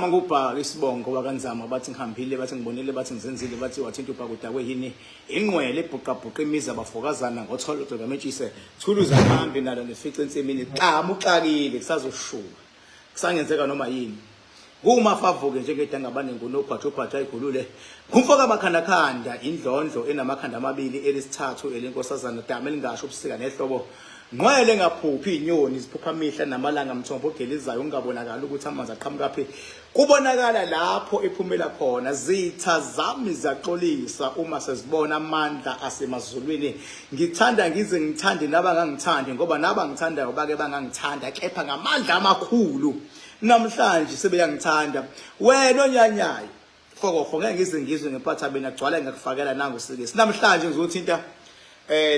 Igama ngubhaka isibongo wakanzama, bathi ngihambile, bathi ngibonile, bathi ngizenzile, bathi wathinta ubhaka udakwe yini, ingqwele ebhuqabhuqa imizi abafokazana ngotholo dolametshise thuluza hambi nalo ngifice ensimini xamu uxakile kusazoshuba kusangenzeka noma yini. Kumafavuke njengedangabane ngunogwajogwaja ayigulule ngumfo kamakhandakhanda, indlondlo enamakhanda amabili, elisithathu elenkosazana, dama elingasho ubusika nehlobo, ngqwele engaphuphi inyoni ziphupha mihla namalanga, mthombo ogelizayo ungabonakali ukuthi amanzi aqhamukaphi, kubonakala lapho ephumela khona. Zitha zami ziyaxolisa uma sezibona amandla asemazulwini. Ngithanda ngize ngithande nabangangithandi, ngoba nabangithandayo bake bangangithanda, kepha ngamandla amakhulu namhlanje sebeyangithanda. Wena onyanyayo fokofo, ngeke ngize ngizwe ngempatha mina gcwala ngakufakela nangu sikisi. Namhlanje ngizothinta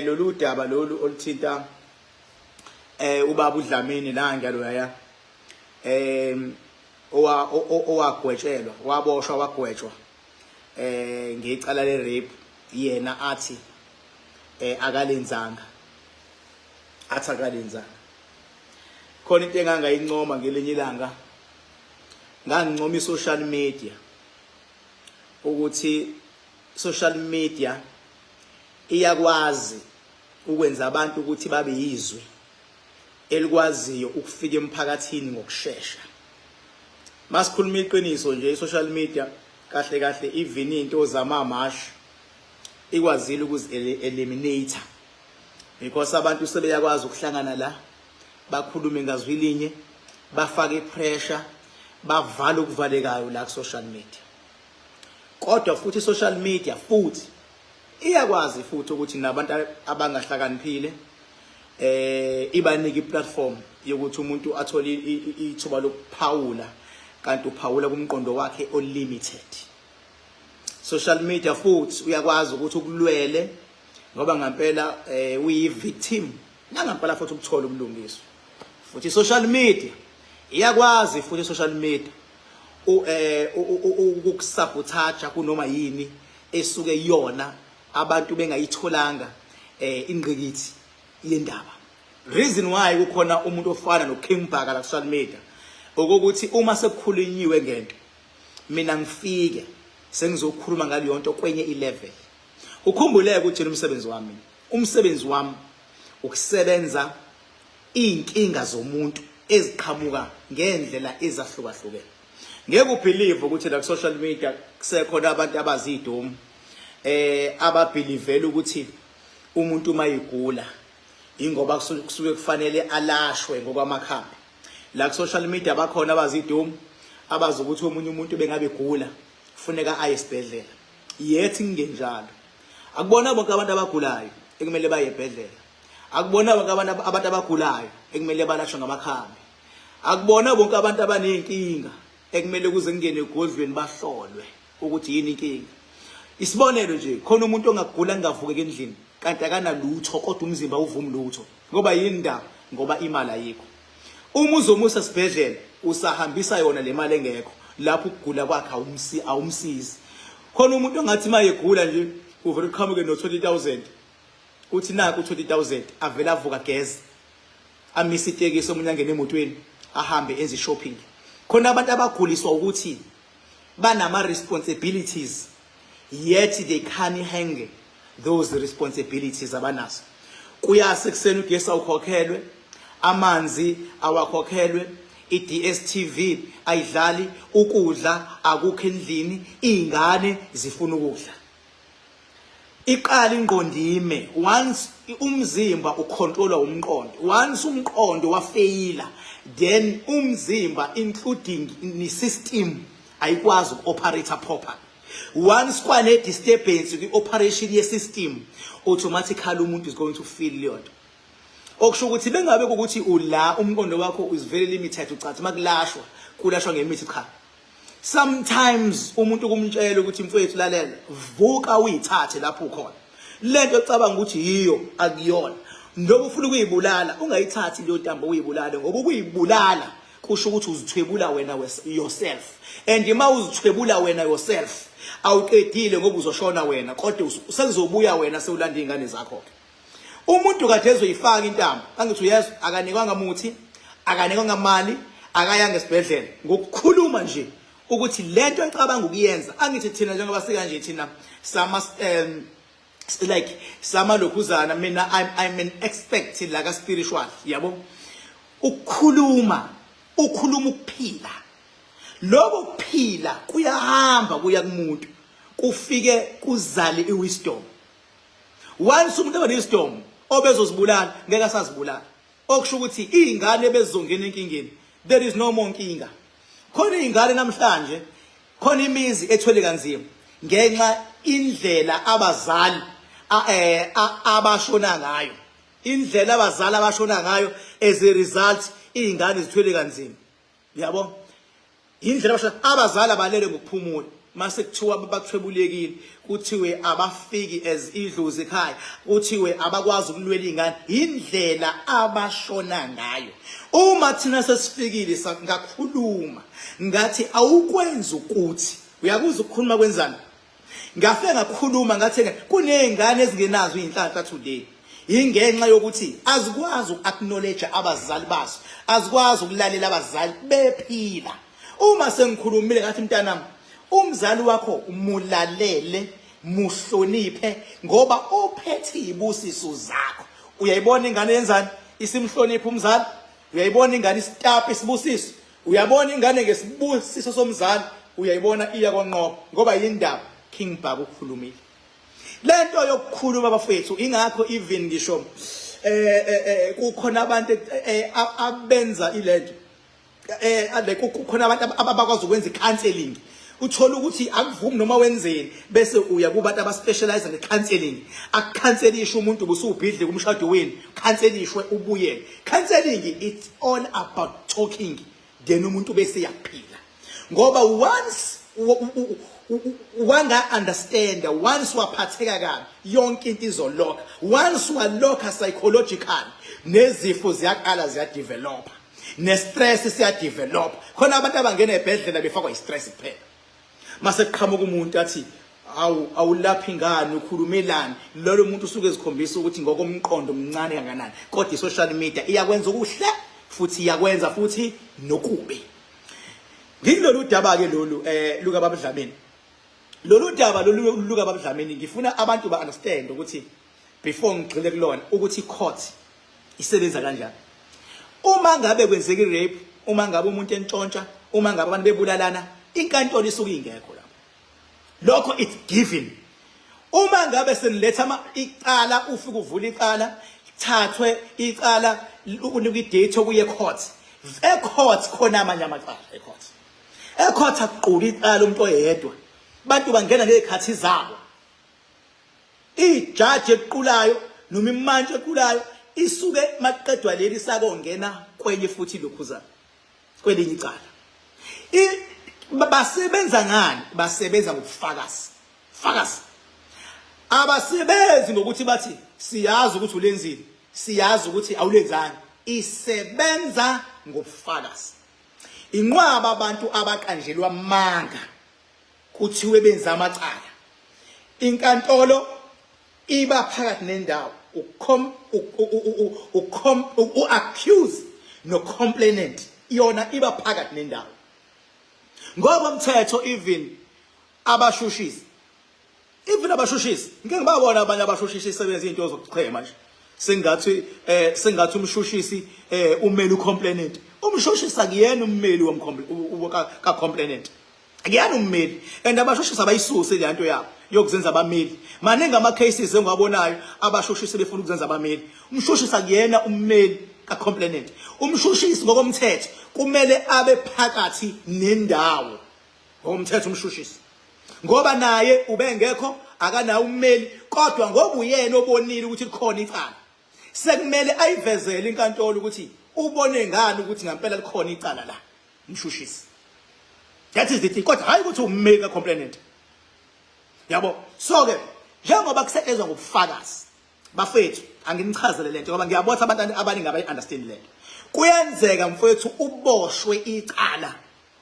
lolu daba lolu oluthinta ubaba uDlamini la ngiyaloyaya, owa owagwetshelwa, waboshwa, wagwetshwa ngecala le rape, yena athi akalenzanga, athi akalenzanga. Khona into engangayincoma ngelinye ilanga, ngangincoma i-social media ukuthi social media iyakwazi ukwenza abantu ukuthi babe yizwi elikwaziyo ukufika emphakathini ngokushesha. Masikhuluma iqiniso nje, i-social media kahle kahle, even into zamamash ikwazile ukuzi eliminate, because abantu sebeyakwazi ukuhlangana la, bakhulume ngazwi linye, bafake ipressure, bavala okuvalekayo la ku social media. Kodwa futhi social media futhi iyakwazi futhi ukuthi nabantu abangahlakaniphile ibanike iplatform yokuthi umuntu athole ithuba lokuphawula, kanti uphawula kumqondo wakhe olimited. Social media futhi uyakwazi ukuthi ukulwele ngoba ngempela uyi victim, nangampela futhi ukuthola ubulungiswa. Futhi social media iyakwazi futhi social media ukukusabotage kunoma yini esuke yona abantu bengayitholanga ingqikithi yendaba. Reason why kukhona umuntu ofana no King Bhaka la social media ukuthi uma sekukhulunyiwe ngento, mina ngifike sengizokhuluma ngaleyo nto kwenye ilevel. Ukhumbuleke ukuthi umsebenzi wami, umsebenzi wami ukusebenza inkinga zomuntu eziqhamuka ngendlela ezahlukahlukene. Ngeke ubelieve ukuthi la ku social media kusekhona abantu abazidomu ababelievela ukuthi umuntu uma egula ingoba kusuke kufanele alashwe ngokwamakhambi. La ku social media bakhona abazidomu abazi ukuthi omunye umuntu bengabe egula kufuneka aye esibhedlela, yethi kungenjalo. Akubona bonke abantu abagulayo ekumele baye ebhedlela, akubona bonke abantu abagulayo ekumele balashwe ngamakhambi, akubona bonke abantu abaney'nkinga ekumele kuze kungene egodlweni bahlolwe ukuthi yini inkinga. Isibonelo nje, khona umuntu ongagula ngavukeka endlini kanti akanalutho, kodwa umzimba uvumi lutho. Ngoba yini ndaba? Ngoba imali ayikho. Uma uzomusa esibhedlela usahambisa yona le mali engekho lapho, ukugula kwakhe awumsizi. Khona umuntu ongathi uma egula nje uvele uqhamuke no-20,000, uthi naku 20,000, avele avuka geze, amise itekisi, omunye angene emotweni, ahambe enze shopping. Khona abantu abaguliswa ukuthi banama responsibilities, yet they can't handle those responsibilities abanazo. Kuyase kuseni, ugesi awukhokhelwe, amanzi awakhokhelwe, i-DStv ayidlali, ukudla akukho endlini, izingane zifuna ukudla. Iqala ingqondo ime. Once umzimba ucontrolwa umqondo, once umqondo wafeyila, then umzimba including ni-system ayikwazi uku-operate proper. Once kwane disturbance kwi-operation ye-system, automatically umuntu is going to feel leyo nto. Okusho ukuthi bengabe ukuthi ula umqondo wakho is very limited, ucathi makulashwa kulashwa ngemithi. Cha, sometimes umuntu kumtshela ukuthi mfowethu lalela, vuka uyithathe lapho ukhona, lento ocabanga ukuthi yiyo akuyona. Njengoba ufuna ukuyibulala, ungayithathi leyo ntambo uyibulale, ngoba ukuyibulala kusho ukuthi uzithwebula wena yourself, and uma uzithwebula wena yourself awuqedile, ngoba uzoshona wena, kodwa sekuzobuya wena sewulanda izingane zakho. Umuntu kade ezoyifaka intambo, angithi uyezwa, akanikwanga muthi, akanikwanga mali, akayanga esibhedlela, ngokukhuluma nje. Ukuthi lento ecabanga ukuyenza, angithi thina njengoba sikanje thina sama like samalokhuzana, mina I'm an expert la ka spiritual, yabo. Ukukhuluma, ukhuluma ukuphila. Lokho kuphila kuyahamba kuya kumuntu, kufike kuzale iwisdom. Once umuntu eba wisdom, obezozibulala ngeke asazibulala. Okusho ukuthi izingane bezizongena enkingeni, there is no more nkinga. Khona izingane namhlanje, khona imizi ethwele kanzima ngenxa indlela abazali abashona ngayo, indlela abazali abashona ngayo. As a result, izingane zithwele kanzima, yabo. Indlela abashona, abazali abalele ngokuphumula, mase kuthiwa bathwebulekile, kuthiwe abafiki as idlozi ekhaya, kuthiwe abakwazi ukulwela ingane, indlela abashona ngayo. Uma thina sesifikile, ngakhuluma ngathi awukwenza ukuthi uyakuzwa ukukhuluma kwenzani. Ngafike ngakhuluma ngathi kunezingane ezingenazo izinhlanhla today ingenxa yokuthi azikwazi uku-acknowledge abazali bazo, azikwazi ukulalela abazali bephila. Uma sengikhulumile ngathi, mntanami, umzali wakho umulalele, muhloniphe, ngoba uphethe izibusiso zakho. Uyayibona ingane yenzani? Isimhloniphe umzali. Uyayibona ingane isitapa isibusiso. Uyabona ingane ngesibusiso somzali, uyayibona iya konqoba, ngoba yindaba King Bhaka ukhulumile. Lento yokukhuluma, bafethu, ingakho even ngisho kukhona abantu abenza ilento, kukhona abantu abakwazi ukwenza icounseling. Uthola ukuthi akuvumi noma wenzeni, bese uya kubantu abaspecialize ngecounseling, akucounselishe umuntu, busubhidle kumshado wenu, counselishwe ubuyele. Counseling, it's all about talking, then umuntu bese yaphila, ngoba once wanga understand, once waphatheka kabi, yonke into izolokha. Once walokha psychological, nezifo ziyaqala ziyadevelopa, nestress siyadevelop. Khona abantu abangena ebhedlela befakwa istress kuphela. Mase kuqhamuka umuntu athi, awu, awulaphi ingane, ukhulumelani? Lolo muntu usuke ezikhombisa ukuthi ngokomqondo mncane kangakanani. Kodwa i-social media iyakwenza okuhle futhi iyakwenza futhi nokubi. Ngikulolu daba ke lolu luka Baba Dlamini, lolu daba lolu luka Baba Dlamini, ngifuna abantu ba understand ukuthi before ngigxile kulona ukuthi court isebenza kanjani. Uma ngabe kwenzeka i-rape, uma ngabe umuntu entshontsha, uma ngabe abantu bebulalana, inkantolo isuke ingekho lapho. Lokho it's given. Uma ngabe seniletha icala, ufike uvula icala, thathwe icala, unika idate okuye court. E-court khona amanye amacala e-court. E-court akuquli icala umuntu oyedwa, bantu bangena ngezikhathi zabo. Ijaji equlayo noma imantshi equlayo isuke maqedwa leli sakongena kwenye futhi lokhuzana kwelinye icala. Basebenza ngani? Basebenza ngobufakazi. Fakazi. Abasebenzi ngokuthi bathi siyazi ukuthi ulenzile, siyazi ukuthi awulenzanga. Isebenza ngobufakazi. Inqwaba abantu abaqanjelwa amanga, kuthiwe benza amacala, inkantolo iba phakathi nendawo, u-accuse no-complainant, yona iba phakathi nendawo ngokomthetho. Even abashushisi, ngike ngibabona abanye abashushisi isebenza izinto zokuchema nje, sengathi umshushisi umeli ucomplainant. Umshushisi akuyena ummeli ka complainant, akuyena ummeli. And abashushisi abayisuse le nto yabo yokuzenza abameli. Maningi ama cases engiwabonayo, abashushisi befuna ukuzenza abameli. Umshushisi akuyena ummeli ka complainant. Umshushisi ngokomthetho kumele abe phakathi nendawo ngokomthetho umshushisi, ngoba naye ubengekho, akanawo ummeli, kodwa ngoba uyena obonile ukuthi likhona icala, sekumele ayivezele inkantolo ukuthi ubone ngani ukuthi ngempela likhona icala la, umshushisi. That is the thing, kodwa hayi ukuthi ummeli ka complainant, yabo. So ke njengoba kusetshenzwa ngobufakazi, bafethu, anginichazele lento ngoba ngiyabona abantu abaningi abayi understand lento. Kuyenzeka, mfowethu, uboshwe icala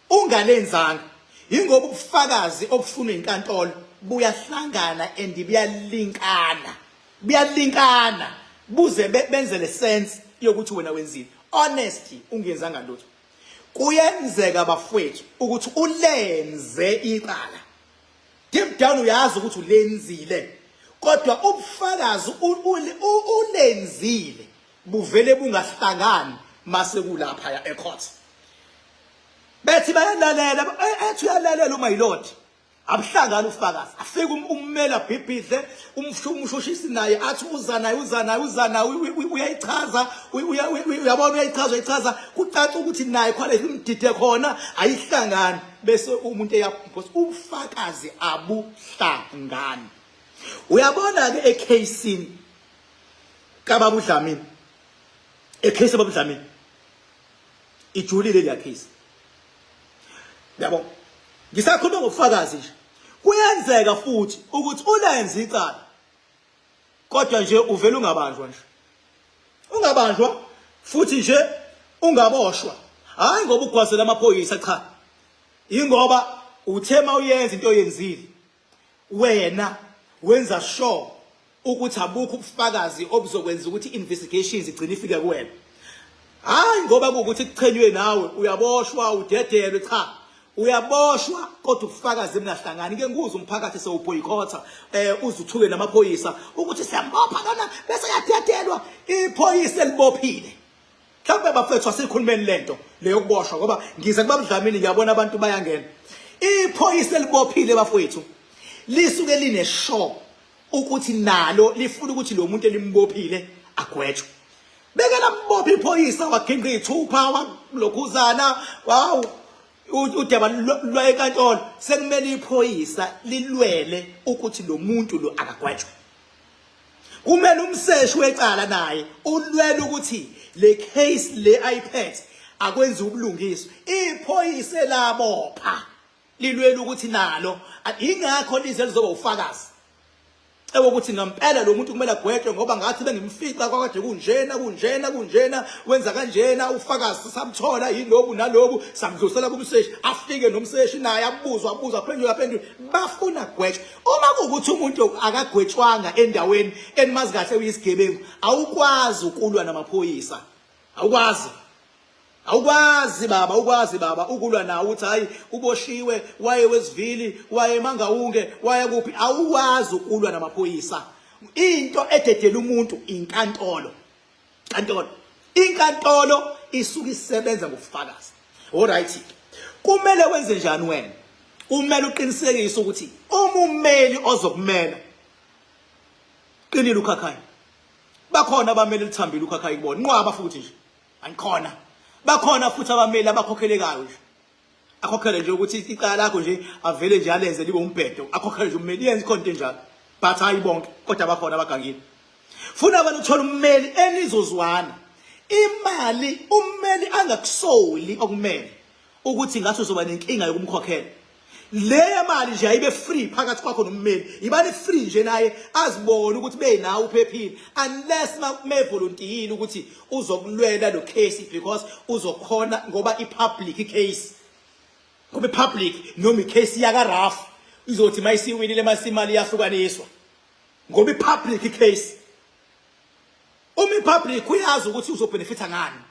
ungalenzanga, ingoba ubufakazi obufunwa inkantolo buyahlangana and buyalinkana, buyalinkana buze benze le sense yokuthi wena wenzile, honesty ungenzanga lutho. Kuyenzeka bafowethu ukuthi ulenze icala. Deep down uyazi ukuthi ulenzile. Kodwa ubufakazi ulenzile buvele bungahlangani mase kulapha ya ecourt. Bethi bayalalela ethi uyalalela uma yilodi. Abuhlangani ufakazi. Afike ummeli abhibhidle umshushisi naye athi uza naye uza naye uza naye uyayichaza uyabona uyayichaza uyayichaza kucaca ukuthi naye khona imdide khona ayihlangani bese umuntu eya because ubufakazi abuhlangani. Uyabona ke ekheyisini kababa uDlamini ekheyisi baba uDlamini ijulile leya case. Yabo. Ngisakhuluma ngobufakazi nje. Kuyenzeka futhi ukuthi ulenze icala. Kodwa nje uvela ungabanjwa nje. Ungabanjwa futhi nje ungaboshwa. Hayi ngoba ugwazela amaphoyisa cha. Ingoba uthe mawuyenza into oyenzile wena wenza sure ukuthi abukho ubufakazi obuzokwenza ukuthi investigations igcine ifike kuwena. Hayi ngoba kuwukuthi kuchenywe nawe uyaboshwa udedelwe cha uyaboshwa kodwa ubufakazi bungahlangani ke ngikuze umphakathi sewuboycotha eh uzuthuke namaphoyisa ukuthi siyambopha lona bese yadedelwa iphoyisa elibophile. Mhlawumbe bafethu asikhulumeni lento leyokuboshwa ngoba ngize kuba Dlamini ngiyabona abantu bayangena. Iphoyisa elibophile bafethu lisuke line sure ukuthi nalo lifuna ukuthi lo muntu elimbophile agwetshwe. Beke lambopha iphoyisa waginqa ithupha walokhuzana wawu udaba lwaye enkantolo sekumele iphoyisa lilwele ukuthi lo muntu lo akagwetshwe. Kumele umseshi wecala naye ulwele ukuthi le case le ayiphethe akwenzi ubulungiswa. Iphoyise labopha lilwele ukuthi nalo ingakho lize lizoba ufakazi ewokuthi ngempela lo muntu kumele agwetshwe ngoba ngathi bengimfica kwakade kunjena kunjena kunjena wenza kanjena ufakazi samthola yilobu nalobu samdlulisela kumseshi afike nomseshi naye abuzwa abuzwa aphendula aphendula bafuna gwetshwe. Uma kuwukuthi umuntu akagwetshwanga endaweni enimazi kahle uyisigebengu, awukwazi ukulwa namaphoyisa. Awukwazi. Awukwazi baba, awukwazi baba ukulwa nawo ukuthi hayi uboshiwe, waye wesivili, waye mangawunge, waye kuphi. Awukwazi ukulwa namaphoyisa. Into ededela umuntu inkantolo. Inkantolo. Inkantolo isuke isebenza ngobufakazi. Alright. Kumele wenze njani wena? Kumele uqinisekise ukuthi uma ummeli ozokumela qinile ukhakhayi. Bakhona abameli lithambile ukhakhayi kubona. Inqwaba futhi nje. Angikhona. Bakhona futhi abameli abakhokhelekayo nje. Akhokhele nje ukuthi icala lakho nje avele nje alenze libe umbhedo. Akhokhele nje ummeli yenze ikhona into enjalo. But hayi bonke kodwa bakhona abagangile. Funa abantu uthola ummeli enizozwana. Imali ummeli angakusoli okumele ukuthi ngathi uzoba nenkinga yokumkhokhela. Le mali nje ayibe free phakathi kwakho nommeli. Ibani free nje naye azibone ukuthi benawe uphephile unless me volunteer ukuthi uzokulwela lo case because uzokhona ngoba i public case. Ngoba i public noma i case yaka Raf izothi mayisiwinile masimali yahlukaniswa. Ngoba i public case. Uma i public uyazi ukuthi uzobenefita ngani.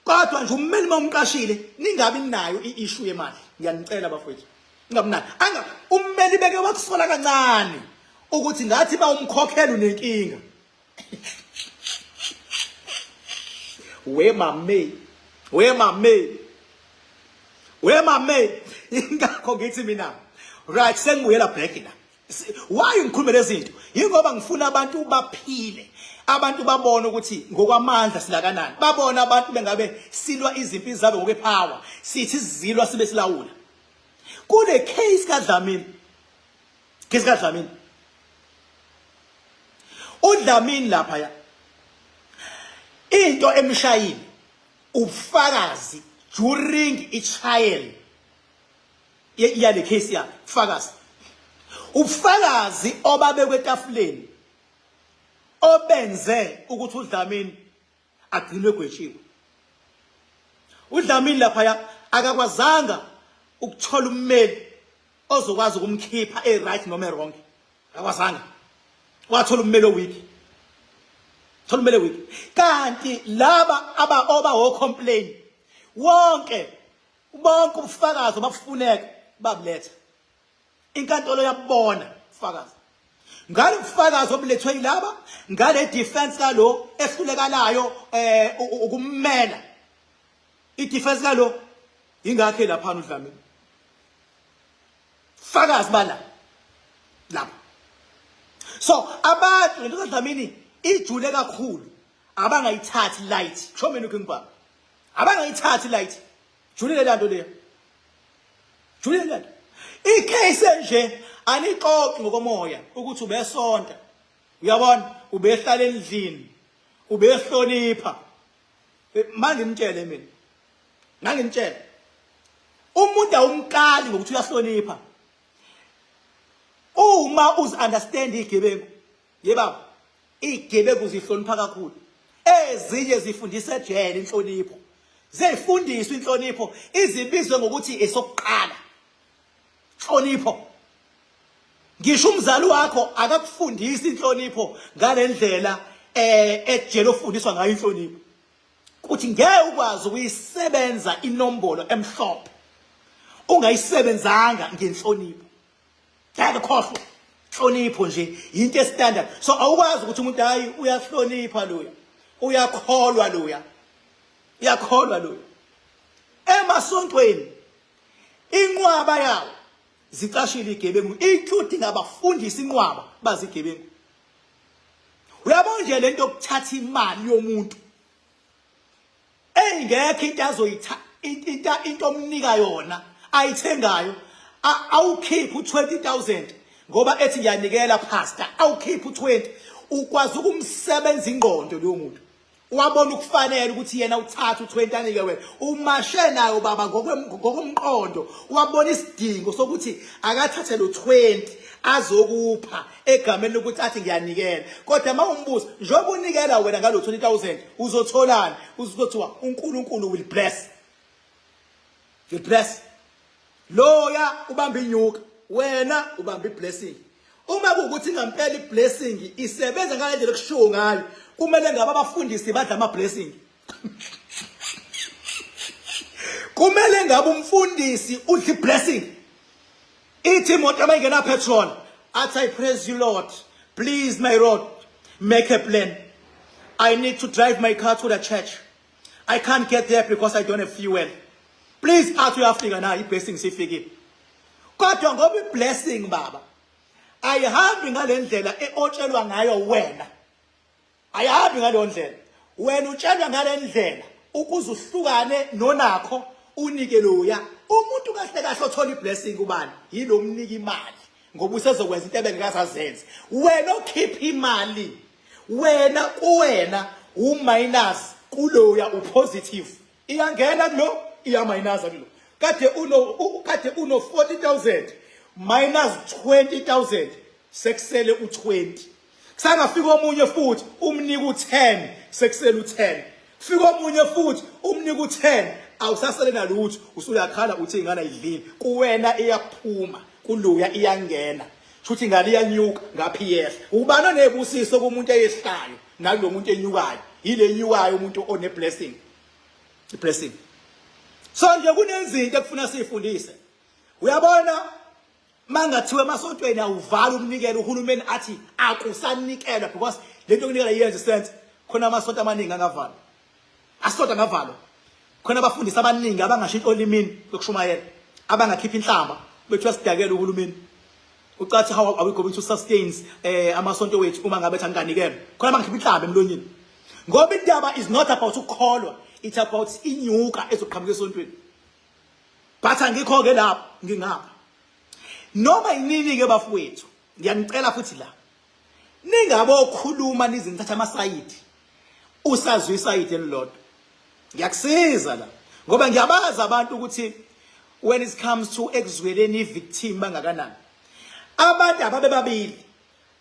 Kodwa nje ummeli uma umqashile ningabi nayo i-issue yemali. Ngiyanicela bafowethu. Ningabi nayo. Anga ummeli beke wakusola kancane ukuthi ngathi ba umkhokhela unenkinga. We mame. We mame. We mame. Ingakho ngithi mina. Right sengibuyela back la. Why ngikhulume lezi zinto? Yingoba ngifuna abantu baphile. Abantu babone ukuthi ngokwamandla silakanani. Babone abantu bengabe silwa izimpi zabo ngokwepower. Sithi sizilwa sibe silawula. Kule case kaDlamini. Case kaDlamini. uDlamini lapha ya. Into emshayile ubufakazi during i-trial yale case yakhe ubufakazi ubufakazi obabekwe etafuleni obenze ukuthi uDlamini agcinwe egwetshiwe. uDlamini lapha akakwazanga ukuthola ummeli ozokwazi ukumkhipha e-right noma e-wrong. Akakwazanga. Wathola ummeli oweak. Thola ummeli oweak. Kanti laba aba oba o complain Wonke bonke ubufakazi obabufuneka babuletha. Inkantolo yabona ubufakazi. Ngale bufakazi obulethwe yilaba, ngale defense kalo ehlulekalayo ukummela. I-defense kalo ingakhe lapha uDlamini. Fakazi bala lapha. So abantu lento kaDlamini ijule kakhulu abangayithathi light. Kusho mina uKing Baba. Abangayithathi light. Julile lanto leyo. Julile lanto. Icase nje anixoxi ngokomoya ukuthi ubesonta. Uyabona ubehlala endlini. Ubehlonipha. Manje ngitshele mina. Ngangimtshela. Umuntu awumkali ngokuthi uyahlonipha. Uma uzi understand igebengu. Yebaba, igebengu zihlonipha kakhulu. Ezinye zifundisa ejele inhlonipho. Ziyifundiswa inhlonipho, izibizwe ngokuthi esokuqala. Inhlonipho. Ngisho umzali wakho akakufundisi inhlonipho ngalendlela ejele ofundiswa ngayo inhlonipho. Kuthi ngeke ukwazi ukuyisebenza inombolo emhlophe ungayisebenzanga ngenhlonipho. Ngeke khohlwa. Inhlonipho nje into estandard. So awukwazi ukuthi umuntu hayi uyahlonipha loya. Uyakholwa loya. Uyakholwa loya. Emasontweni inqwaba yawo zicashile igebengu including abafundisi inqwaba bazigebengu. Uyabona nje lento yokuthatha imali yomuntu engekho into azoyitha into into omnika yona ayithengayo awukhiphe u20000 ngoba ethi ngiyanikela pastor awukhiphe u20 ukwazi ukumsebenza ingqondo leyo muntu wabona ukufanele ukuthi yena uthathe u20 anike wena umashe nayo baba ngokomqondo wabona isidingo sokuthi akathathe lo 20 azokupha egameni lokuthi athi ngiyanikela kodwa uma umbuzo njengoba unikela wena ngalo 20000 uzotholani uzothiwa uNkulunkulu will bless will bless loya ubamba inyuka wena ubamba iblessing uma kuwukuthi ngampela iblessing isebenza ngale ndlela okushiwo ngayo kumele ngabe abafundisi badla ama blessing kumele ngabe umfundisi udla iblessing ithi imoto abayingena petrol athi I praise you Lord please my Lord make a plan I need to drive my car to the church I can't get there because I don't have fuel please athi uyafika na iblessing sifikile kodwa ngoba iblessing baba ayihambi ngalendlela eotshelwa ngayo wena ayihambi ngaleyo ndlela wena utshelwa ngalendlela ukuze uhlukane nonakho unike loya umuntu kahle kahle othola iblessing ubani yilo mnika imali ngoba usezokwenza into ebengekazazenze wena okhipha imali wena kuwena uminus kuloya upositive iyangena kulo iyamayinaza kulo kade uno kade uno 40000 minus 20000 sekusele u20 kusangafika omunye futhi umnika u10 sekusele u10 fika omunye futhi umnika u10 awusasele nalutho usuyakhala uthi ingane ayidlile kuwena iyaphuma kuluya iyangena shuthi ingane iyanyuka ngapha iyehla ubani onebusiso kumuntu eyehlayo nakulo muntu enyukayo yile nyukayo umuntu one blessing blessing so nje kunezinto ekufuna sifundise uyabona mangathiwe emasontweni awuvala umnikelo uhulumeni athi akusanikelwa because lento yokunikela iyenza sense khona amasonto amaningi angavalwa asonto angavalwa khona abafundisi abaningi abangashintsha olimini lokushumayela abangakhipha inhlamba bethiwa sidakela uhulumeni ucathi how are we going to sustain amasonto wethu uma ngabe thanganikelwa khona abangakhipha inhlamba emlonyeni ngoba indaba is not about ukukholwa it's about inyuka ezoqhamuka esontweni but angikho ke lapho ngingapha noma yinini ke bafowethu ngiyanicela futhi la ningabokhuluma nize nithatha amasayidi usazwe isayidi elilodwa ngiyakusiza la ngoba ngiyabazi abantu ukuthi when it comes to ekuzweleni ivictim bangakanani abantu ababe babili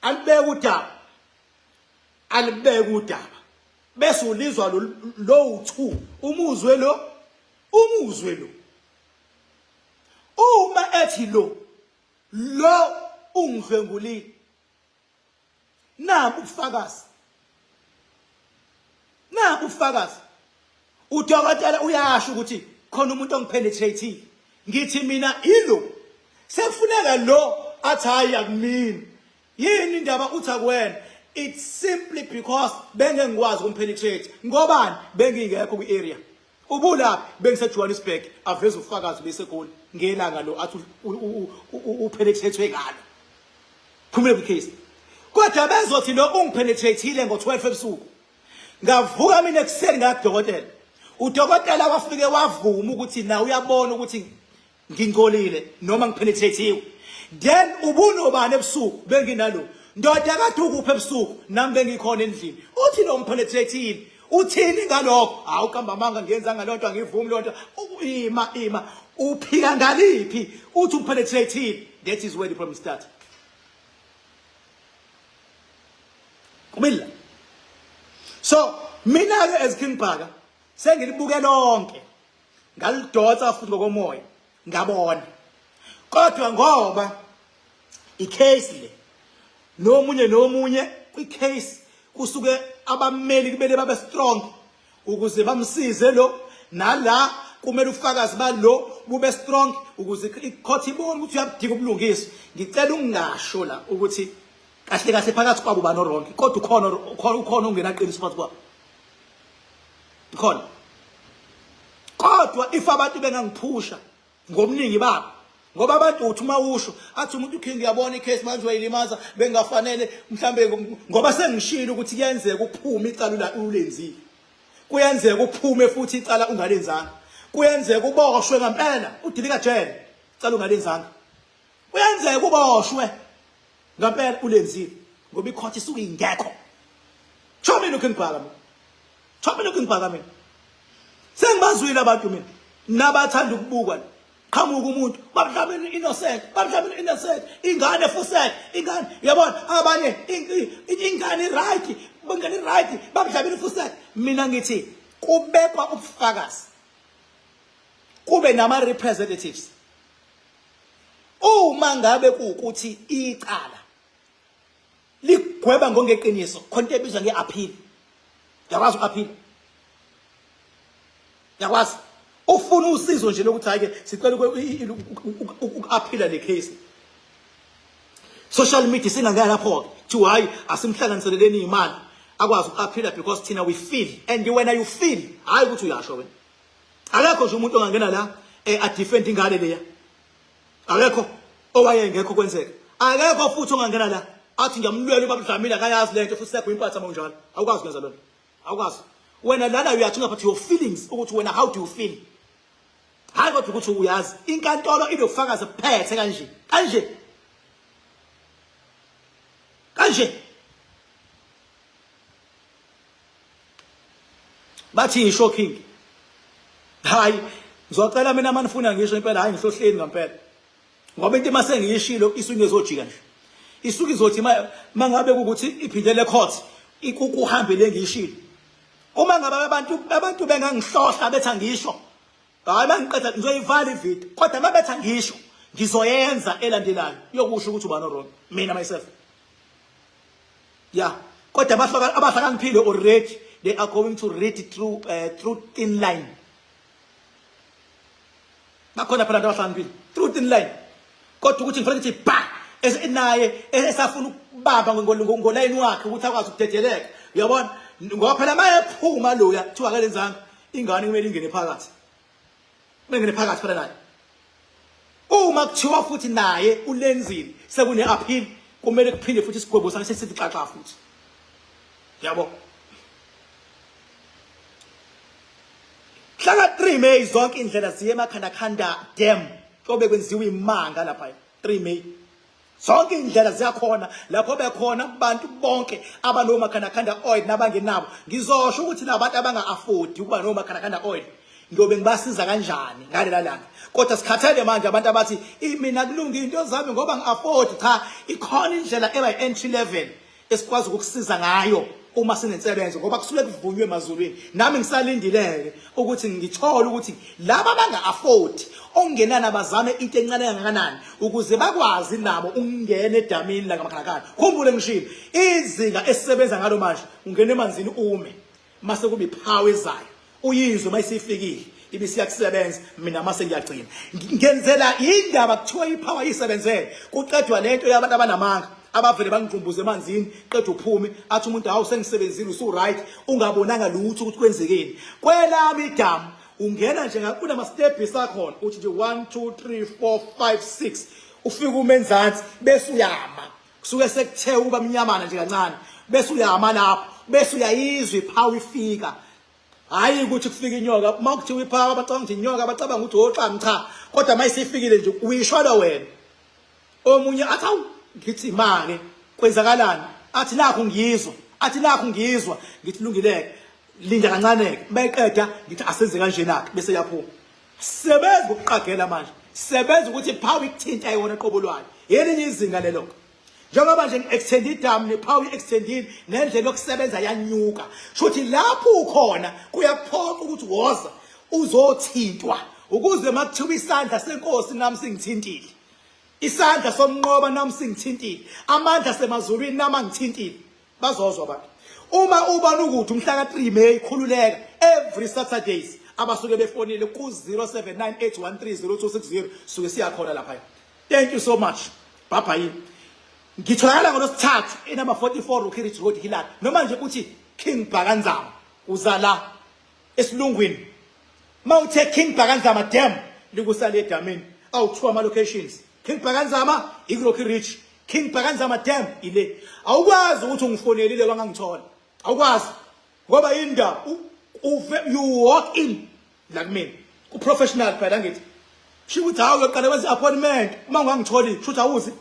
alibeke udaba alibeke udaba bese ulizwa lo u2 umuzwe lo umuzwe lo uma ethi lo lo ungidlwengulile nabu ubufakazi nabu ubufakazi. Udokotela uyasho ukuthi khona umuntu ongipenetrateile. Ngithi mina ilo. Sekufuneka lo athi hayi akumina. Yini indaba uthi akuwena? It's simply because bengeke ngikwazi ukumpenetrate. Ngobani? Bengingekho kwi-area. Ubulaphi? Bengise Johannesburg aveza ufakazi beseGoli ngelanga lo athi upenetrate ngalo. Phumile kwi-case. Kodwa bezothi lo ungipenetrateile ngo-12 ebusuku. Ngavuka mina ekuseni ngakudokotela. Udokotela wafike wavuma ukuthi na uyabona ukuthi ngingcolile noma ngipenetratiwe. Then ubunobani ebusuku benginalo. Ndoda kade ukuphi ebusuku nami bengikhona endlini. Uthi lo ngipenetrateile. Uthini ngalokho? Hawu qamba amanga ngiyenza ngalonto angivumi lonto. Ima ima uphika ngaliphi? Uthi upenetrateile. That is where the problem starts. Kubili. So mina ke as King Bhaka sengilibuke lonke ngalidonsa futhi ngokomoya ngabona. Kodwa ngoba icase le nomunye nomunye kwicase kusuke abammeli kumele babe strong ukuze bamsize lo nala kumele ufakazi balo bube strong ukuze icourt ibone ukuthi uyabudinga ubulungiswa. Ngicela ungasho la ukuthi kahle kahle phakathi kwabo bani wrong, kodwa ukhona ukhona ukhona ongenaqiniso phakathi kwabo khona. Kodwa if abantu bengangiphusha ngobuningi babo, ngoba abantu uthi uma usho athi umuntu uKing uyabona icase manje uyayilimaza, bengafanele mhlambe ngoba sengishilo ukuthi kuyenzeka uphume icala ulenzile, kuyenzeka uphume futhi icala ungalenzanga, kuyenzeka uboshwe ngempela udilika jele icala ungalenzanga, kuyenzeka uboshwe ngempela ulenzile ngoba icourt isuke ingekho. Tsho mina uKing Bhaka mina, tsho mina uKing Bhaka mina, sengibazwile abantu mina nabathanda ukubukwa. Qhamuka umuntu babudlamini innocent, babudlamini innocent, ingane fusek, ingane uyabona abanye ingane right, ingane right, babudlamini fusek. Mina ngithi kubekwa ubufakazi, kube nama representatives. Uma ngabe kuwukuthi icala ligweba ngongeqiniso, khona into ebizwa nge-appeal. Uyakwazi uku-appeal? Uyakwazi? Ufuna usizo nje lokuthi hayi ke sicela uku-appeala le case. Social media singangena lapho-ke kuthiwa hayi asimhlanganiseleleni imali akwazi uku-appeala because thina we feel and wena you feel, hayi ukuthi uyasho wena. Akekho nje umuntu ongangena la adefend ingane leya. Akekho owayengekho kwenzeka. Akekho futhi ongangena la athi ngiyamlwela ubaba Dlamini akayazi lento futhi sekho impatha mawunjalo. Awukwazi ukwenza lona. Awukwazi. Wena lana uyathinga but your feelings ukuthi wena how do you feel? Hayi kodwa ukuthi uyazi inkantolo inobufakazi phethe kanje. Kanje. Kanje. Bathi shocking. Hayi ngizocela mina manifuna ngisho impela hayi ngihlohleni ngempela. Ngoba into mase ngiyishilo isuke izojika nje. Isuke izothi mangabe ukuthi iphindele court ikukuhambe le ngiyishilo. Uma ngabe abantu bengangihlohla bethi angisho. Hayi mangiqeda ngizoyivala ivideo kodwa mabethi angisho ngizoyenza elandelayo yokusho ukuthi ubani wrong mina myself. Yeah, kodwa abahlakaniphile already they are going to read through thin line. Bakhona phela abantu abahlakaniphile through thin line. Kodwa ukuthi ngifanele ukuthi ba naye esafuna ukubamba ngolayini wakhe ukuthi akwazi ukudedeleka. Uyabona? Ngoba phela mayephuma loya kuthiwa akalenzanga ingane kumele ingene phakathi. Bengene phakathi phela naye. Uma kuthiwa futhi naye ulenzile sekune appeal kumele kuphinde futhi isigwebo sakhe sesithi xaxa futhi. Yabo. Hlaka 3 May zonke indlela ziye eMakhandakhanda Dam kobe kwenziwa imanga lapha 3 May. Zonke indlela ziyakhona lapho bekhona kubantu bonke abanomakhandakhanda oil nabangenabo. Ngizosho ukuthi labantu abanga afford ukuba nomakhandakhanda oil ngiyobe ngibasiza kanjani ngalela langa. Kodwa sikhathele manje abantu abathi mina kulunga into zami ngoba ngi-afford. Cha, ikhona indlela eba entry level esikwazi ukukusiza ngayo uma sinensebenzo ngoba kusuke kuvunywe emazulwini. Nami ngisalindileke ukuthi ngithole ukuthi laba abanga-afford okungenani abazame into encane kangakanani ukuze bakwazi nabo ukungena edamini la ngamakhalakhala. Khumbule ngishilo izinga esisebenza ngalo manje, ungena emanzini ume mase kuba iphawu ezayo. Uyizwe mayisifikile ibisiyakusebenza, mina mase ngiyagcina ngenzela indaba kuthiwa ipower isebenzele, kuqedwa lento yabantu abanamanga abavele bangiqumbuze emanzini, qeda uphume athi umuntu, "Hawu, sengisebenzile, usu right," ungabonanga lutho ukuthi kwenzekeni. Kwelami idamu ungena nje kunama steps akhona, uthi nje 1 2 3 4 5 6, ufike umenzansi bese uyama. Kusuke sekuthe ukuba mnyamana nje kancane, bese uyama lapho, bese uyayizwa ipower ifika. Hayi ukuthi kufika inyoka. Uma kuthiwa ipower bacabanga ukuthi inyoka, bacabanga ukuthi oxami. Cha, kodwa mayisifikile nje uyisholo wena. Omunye athi, "Awu," ngithi, "Make kwenzakalani?" Athi, "Nakho ngiyizwa." Athi, "Nakho ngiyizwa." Ngithi, "Lungileke, linda kancane." Ke beqeda ngithi, "Asenze kanjena ke," bese yaphuma. Sebenza ukuqagela manje, sebenza ukuthi ipower ikuthinta yona qobo lwayo. Yelinye izinga lelo, njengoba nje ngi-extend idamu nepower i-extendile, nendlela yokusebenza yanyuka. Shuthi lapho ukhona kuyaphoqa ukuthi woza uzothintwa, ukuze makuthiwa isandla senkosi nami singithintile, isandla somnqoba nami singithintile, amandla semazulwini nami angithintile, bazozwa abantu. Uma ubona ukuthi umhla ka-3 May, khululeka, every Saturdays abasuke befonile ku-0798130260 suke siyakhona lapha. Thank you so much, bye bye. Ngitholakala ngolwesithathu enumber 44 Rocky Ridge Road, Hillary, noma nje uthi King Bhakanzama, uza la esilungwini. Mawuthe King Bhakanzama Dam, likusale edamini. Awu-two ama locations: King Bhakanzama iku-Rocky Ridge, King Bhakanzama Dam ile. Awukwazi ukuthi ungifonelile wangangithola, awukwazi, ngoba indaba uve you walk in la kumina ku-professional phela. Ngithi sho ukuthi hawu, uyoqala wenze appointment. Uma ungangitholi, sho ukuthi awuzi.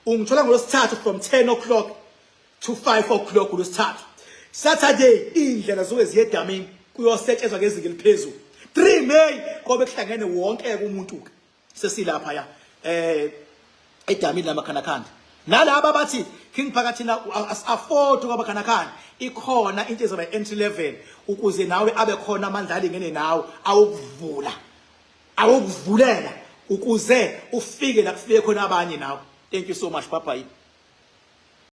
Ungithola ngolwesithathu from 10 o'clock to 5 o'clock ngolwesithathu. Saturday iy'ndlela zuke ziye edamini, kuyosetshenzwa ngezinga eliphezulu. 3 May kobe kuhlangene wonke umuntu-ke, sesilapha ya edamini lamakhanakhanda. Nalaba abathi, "King Phakathi, na afford kwabakhanakhanda," ikhona into ezoba entry level ukuze nawe abe khona amandla alingene nawe awukuvula, awukuvulela ukuze ufike la kufike khona abanye nawe. Thank you so much, bye bye.